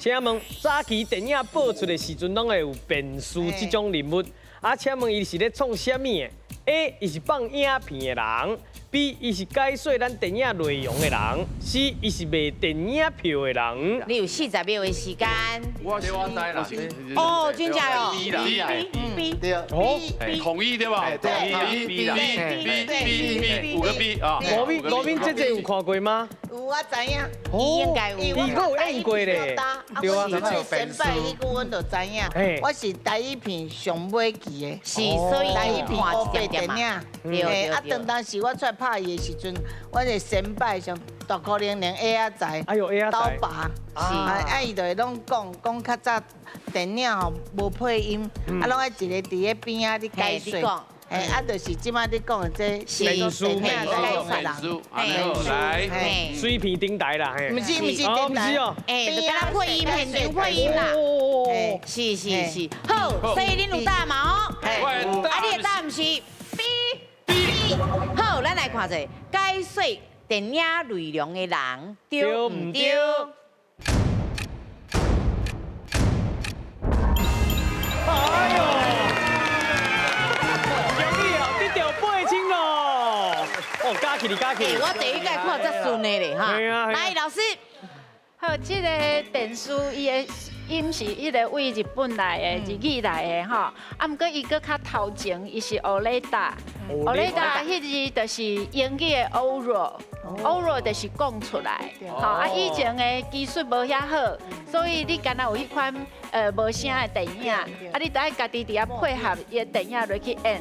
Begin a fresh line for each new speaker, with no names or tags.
請問早期電影播出的時陣，攏會有辯士這種人物。啊，請問伊是咧創啥物的？A，伊是放影片的人；B，伊是解說咱電影內容的人；C，伊是賣電影票的人。
你有40秒的時間。
我是我知啦。
哦，真正哦。
B 啦
B
對。
哦，
統一對吧？
對。
B B B B B 五個 B 啊。
羅賓羅賓這這有看過嗎？
有，我知影。
伊應該有。
伊閣有演過咧。
對啊。我先擺彼句，阮就知影。我是台語片上尾期的。
是，所以
台語片烏白電影。
對。
啊，當當時我出來拍戲的時陣，我的先輩像大可能連 A 仔仔，
哎呦 A 仔
刀拔，是，啊，伊就會攏講講較早電影吼無配音，啊，攏愛一个佇咧邊仔咧解說。哎，啊，就是這擺你講的這
電視
電影解說人，
來，
水片頂台啦，
毋是毋是頂台
哦，
哎，就敢若配音，現場配音啦，是是是，好，所以恁有答嘛哦？啊，你的答案是 B B，好，咱來看者解說電影內容的人對毋對？
哎呦！恭喜哦，得著8000咯！哦，加起你加起。
我第一擺看這順的咧哈。來，老師。
好，這个電視伊的音是彼个對日本來的，日語來的吼。啊，毋過伊閣較頭前，伊是歐雷達，歐雷達彼字就是英語的 oral，oral 就是講出來。吼，啊，以前的技術無遐好，所以你敢若有彼款無聲的電影，啊，你著愛家己佇遐配合伊的電影落去演。